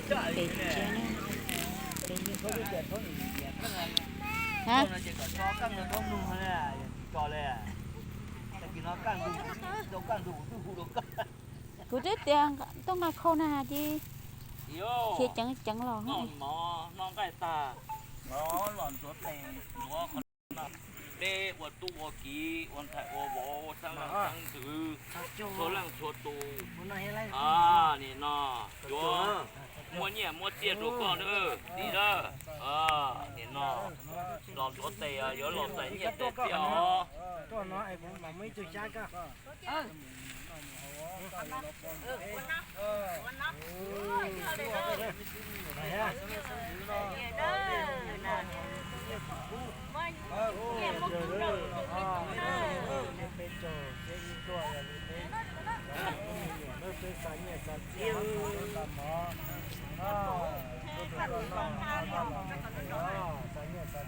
Pem tsev na. Ha? Kuv twb tias tuaj nqa khau na ces khiav ceev ceev los. Peb ua tub ua kiv ua ntxhais ua vauv xeeb leej xeeb ntxwv txhua leej txhua tus, nim no yuav muab nyiaj muab txiaj rau koj nawb txiv na. Nim no los ntxuav tes yuav los txais nyiaj txais txiaj os. Kuv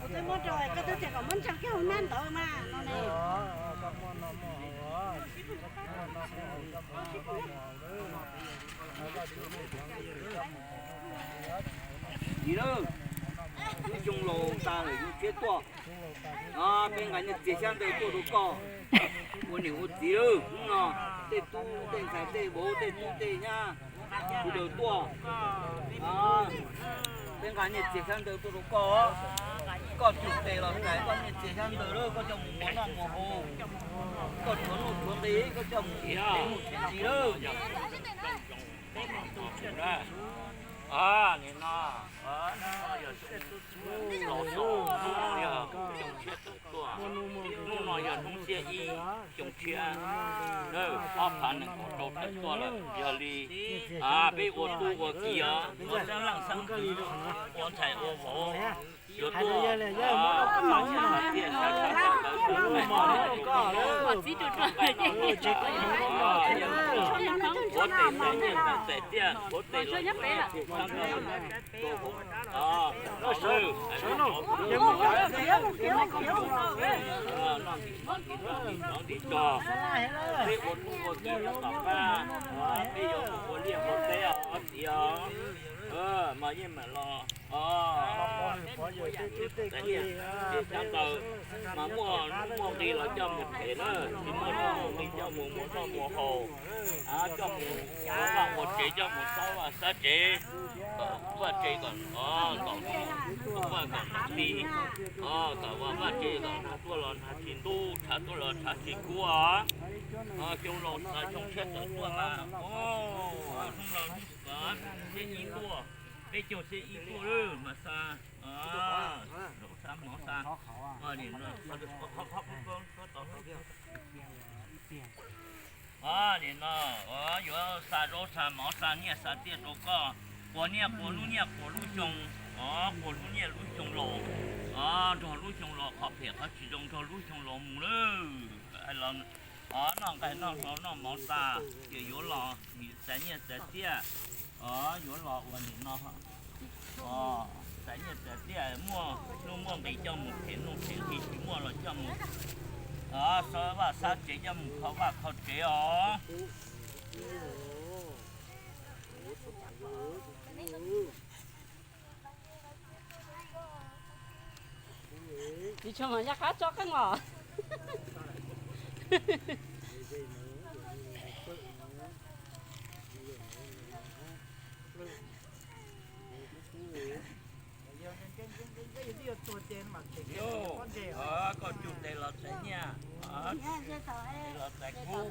twb muab rau koj twb tias kom muab ntseeg kiag hauv nab ntawd mas no ne. Txiv lawm, lub xyoo laus tas lawm yus tshiab tuaj, peb nqa nyiaj txiag xyab ntawv tuaj rau koj ua niam ua txiv lawm. Hnub no tej tub tej ntxhais tej vauv tej tub tej nyab sawv daws tuaj, peb nqa nyiaj txiag xyab ntawv tuaj rau koj. Koj cug tes los txais koj nyiaj txiag xyab ntawv lawm koj coj mus muas noj muas haus, koj tshuav nuj tshuav nqi koj coj mus ua nuj ua nqi lawm. Nim no los xyoo no yog xyoo tshiab tawm tuaj, hnub no yog hnub xiab ib xyoo tshiab, ob phav nees nkaum rau tawm tuaj lawm. Yog li peb ua tub ua kiv os, ua xeeb leej xeeb ntxwv, ua ntxhais ua vauv, yuav tuaj ua tes txais nyiaj txais txiaj, ua tes los ua nyiaj txiag xyab ntawv. Peb ua tub ua kiv tom qab, peb yuav mus ua liaj ua teb os txiv os. Mas yeej mam los. Txais nyiaj txiag xyab ntawv, mas muaj nuj muaj nqi los coj mus them na, tsis muaj nuj muaj nqi coj mus muas noj muas haus, coj mus ua vaj ua tsev, coj mus xab vaj xab tsev, kom vaj tsev kom ntaus, kom vaj kom ntaus ti, kom vaj vaj tsev kom nag tuaj los nag tsis ntub, tshav tuaj los tshav tsis kub os. Xyoo laus xyoo tshiab tawm tuaj mas, hnub no hnub xiab ib tuaj, peb caug xiab ib tuaj lawm mas xa, xa mov xa. Nim no yuav xa zaub xa mov xa nyiaj xa txiaj rau koj, quas niaj quas lub niaj quas lub xyoo, quas lub niaj lub xyoo laus, nrog lub xyoo laus qhov phem qhov tsis zoo nrog lub xyoo laus mus lawm. Noj nqaij noj hlau noj mov xa, ces yuav los txais nyiaj txais txiaj, yuav los ua nim no txais nyiaj txais txiaj, muaj nuj muaj nqis coj mus them nuj them nqis, tsis muaj los coj mus xab vaj xab tsev, coj mus kho vaj kho tsev os. Tsis tshua mas yaj qab tso qeej os. Koj cug tes los txais nyiaj, tes los txais kub.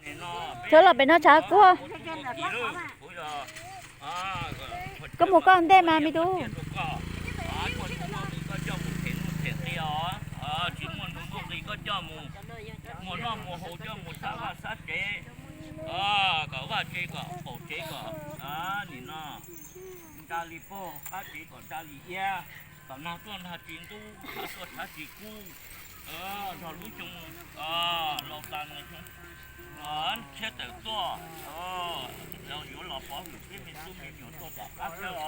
Nim no Txhob los pem no tshav kub. Kuv yog Koj mus koj ntej mas me tub. Koj coj mus them nuj them nqi os, tsis muaj nuj muaj nqi koj coj mus muas noj muas haus, coj mus xab vaj xab tsev, kom vaj tsev kom qaum tsev kom nim no nra li pog, qab tsev kom nra li iab, kom nag tuaj nag tsis ntub, tshav tuaj tshav tsis kub, nrog lub xyoo laus tas nrog xyoo tshiab tawm tuaj, yuav los pov hwm peb me tub me nyuam tuaj tom qab thiab os.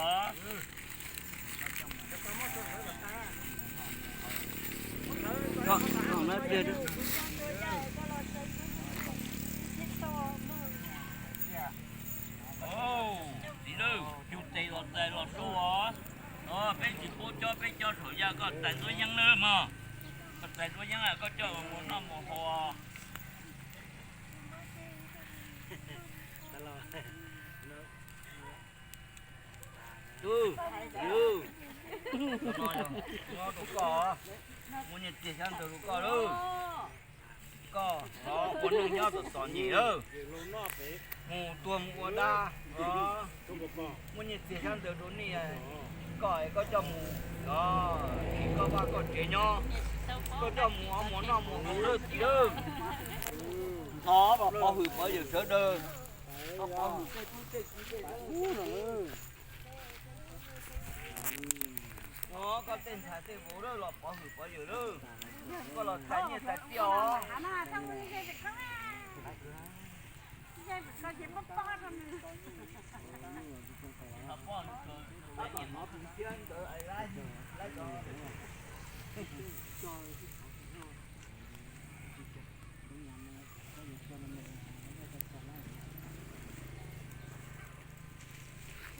Txiv lawm, cug Ntsuab Yeeb, koj coj mus noj mus haus. Muab nyiaj txiag xyab ntawv rau koj lawm. Koj ua neej nyob txom txom nyem lawm, mus tuag mus ua dab. Muab nyiaj txiag xyab ntawv rau nej, koj es koj coj mus, es koj vaj koj tsev nyob, koj coj mus ua mus noj mus haus lawm txiv lawm. Thov los pov hwm pov yawm sawv daws, los pov hwm tej tub tej kiv tej tub. Koj tej ntxhais tej vauv lawm los pov hwm pov yawm lawm, koj los txais nyiaj txais txiaj os.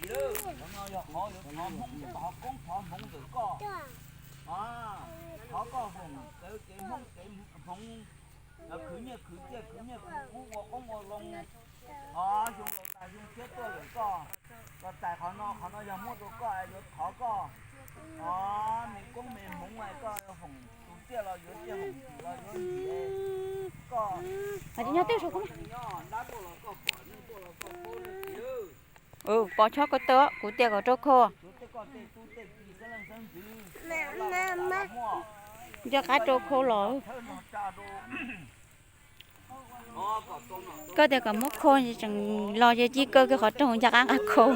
Qhov no yog qhov yuav thov Hmoob thov koob thov hmoov ntawm koj. Thov koj foom kev Hmoob kev hmoov, khwv nyiaj khwv txiaj khwv nyiaj khwv kub ua qoob ua loo. Xyoo laus tas xyoo tshiab tuaj lawm koj los txais qhov no, qhov no yog muab rau koj, yuav thov koj me koob me hmoov, koj foom tus txiaj los yuav txiaj, foom ntsim los yuav ntsim. Koj nyob tej saum koj, dab tuaj los koj pom, neeg tuaj los koj paub. Pov chob ko taw, kuv tias kom rau khau. Nco qab rau khau los. Koj tias kom muab khau tseem los ces ci kaw kiag qhov rooj nco qab nqa khau.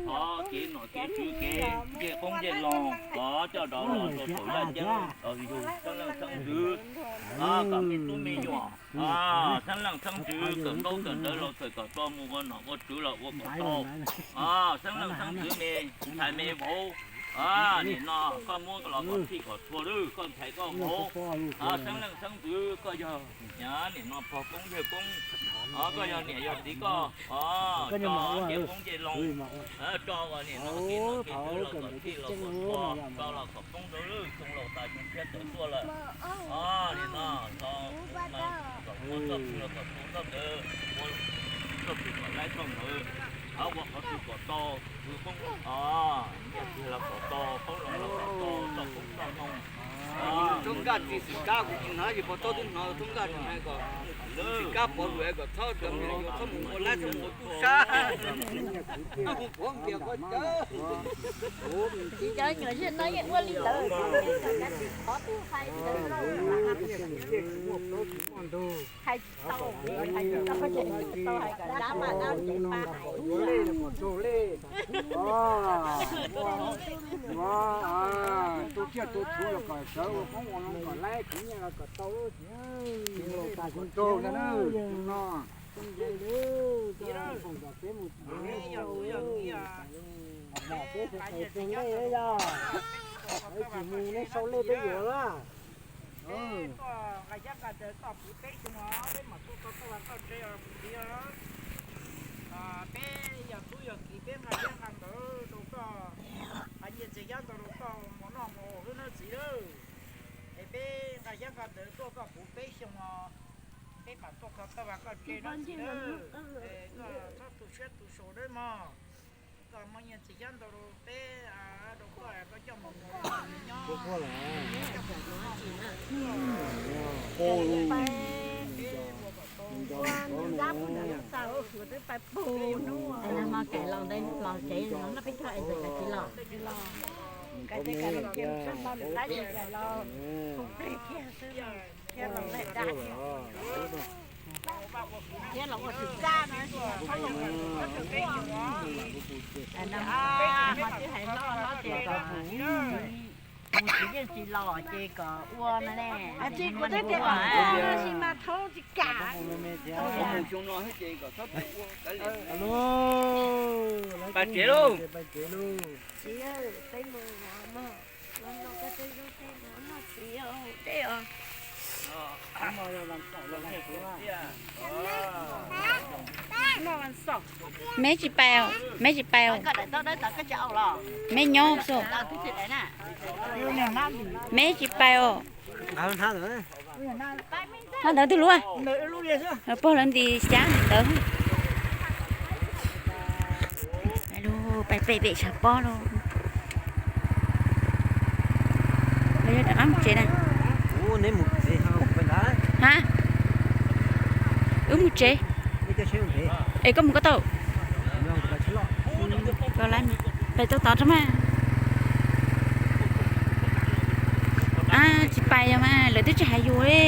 Thov kev nom kev tswv kev ncej qoob ncej loo, thov coj rov los rau saum yaj ceeb los yug xeeb leej xeeb ntxwv, kom me tub me nyuam, xeeb leej xeeb ntxwv kawm ntaub kawm ntawv los txawm kom tau mus ua nom ua tswv los ua kom tau. Xeeb leej xeeb ntxwv me ntxhais me vauv, nim no koj muab los kom thij kom txhua lawm koj ntxhais koj vauv. Xeeb leej xeeb ntxwv koj yog nim no pog koob yawg koob, koj yog niam yog txiv koj, coj ncej qoob ncej loo, rau nim no kev nom kev tswv los kom thij los kom txhua, rau los kom poob rau lwm xyoo laus tas xyoo tshiab tawm tuaj lawm. Nim no los kom ua txoj pwg los kom tu txoj kawg, ua txoj pwg kom laib txoj ntawd, ua qhov twg kom tau, poob nyiaj txiag los kom tau, poob loo los kom tau, txoj poob txoj moo. Txhob nkaj tsis xwm kab, kuv tsis hnov tsis pom txhob twb hnov txhob nkaj tsis hais kom xwm kab pov hwm kom txhob cov me nyuam txhob mus ua laib txhob mus ua tub sab. Cov nyuam ntawd no yeej ua li ntawd, qhov twg hais ntawd. Hais tsis tau, hais tsis tau ces tsis tau, hais kom dab mas dab ces pab hais. Tu tsiaj tu txhu los kom sawv ua qoob ua loo kom laib, khwv nyiaj los kom tau. Xyoo laus tas xyoo nraug ntag na, xyoo no. Peb tsis mus neb sau lej peb yuav lawm. Peb koj nqa xyab nqa ntawv koj puv peb xyoo os, peb mam tuaj tau txoj vaj txoj tsev os kuv txiv os. Peb yog tub yog kiv peb nqa xyab nqa ntawv rau koj, nqa nyiaj txiag xyab ntawv rau koj mus noj mus haus nawb txiv lawm. Es peb nqa xyab nqa ntawv tuaj koj puv peb xyoo os, peb mam tuaj tau txoj vaj koj tsev nawb txiv lawm. Es koj txhob tu siab tu sau nawb mog. Koj muaj nyiaj txiag xyab ntawv rau peb, rau koj, koj coj mus nyob, coj mus noj, peb ua kom tau. Ua nws dab pug nws xav ua xyuas twb pais pug hnub. Hmo kaim los ntawd los tsev no peb cog es ntxawm kav tsis los. Kav tsis kav los ces nws txhab nws kaim los pug plig kiag xwb, thiab los lawm dab thiab. Thiab los ua tsis txaj no, no ho twb hais hlob hlob tias kom Tsis yeej tsis los ces kom ua no ne. Tsis, kuv twb tias kom ua no tsis mas thaub tsis kam. Pais tsev lauj. Meb tsis pais, meb tsis pais, meb nyob xwb. Meb tsis pais os. Hab ntawd twg lub, pog lawv nti xyab ntawd. Pais pem pem tshav pob lauj. Lawv yuav rov qab mus tsev na. Ha, wb mus tsev. Es koj mus koj tau. Pais tau tod tso mas. Tsis pais yog mas lawv twb tsis hais yus li.